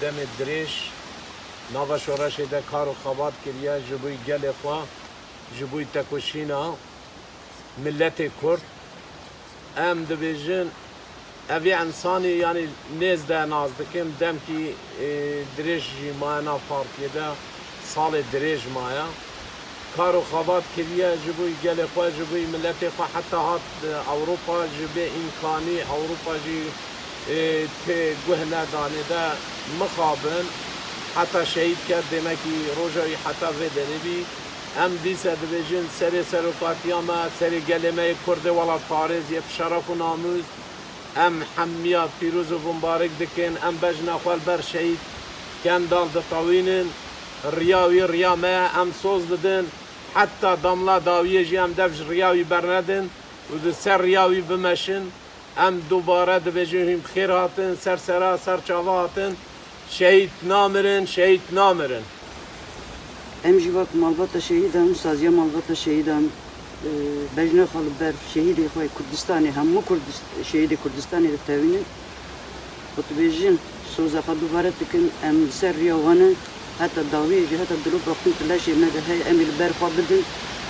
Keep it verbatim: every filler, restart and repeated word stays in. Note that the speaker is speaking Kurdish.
Demê dirêj nava şoreşê de kar û xebat kiriye ji bo gelê xwe, ji bo tekoşîna miletê Kurd. Em dibêjin, evî însanî, yanî nêz de nas dikim, demkî, e, dirêj jî maye nav partiyê de, salê dirêj maye. Kar û xebat kiriye ji bo gelê xwe, ji bo miletê xwe, heta hat, e, Ewropa, ji bê îmkanî Ewropa jî, e, tê guh nedanê de mixabin. Heta şehîd ket, demekî roja wî heta vê derê bî. Em dîse dibêjin serê serokatiya me, serê gelê me yê Kurdê welatparêz yê bi şeref û namûs, em hemiya pîroz û bimbarek dikin. Em bejna xwe li ber şehîd Kendal ditewînin. Riya wî riya me ye, em soz didin. Heta damla dawiyê jî em dev ji riya wî bernedin û di ser riya wî bimeşin. Em dubare dibêjin hûn bi xêr hatin, ser sera, ser çava hatin. Şehîd namirin, şehîd namirin. Em jî wek malbata şehîdan, saziya malbata şehîdan, e, bejna xwe li ber şehîdê xwe yê Kurdistanê, hemû Kurdist-, şehîdê Kurdistanê ditewînin. Û dibêjin, soza xwe dubare dikin, em li ser riya wan in, heta dawiyê jî, heta dilûpa xwîn di leşê me de heye, em ê li ber xwe bidin.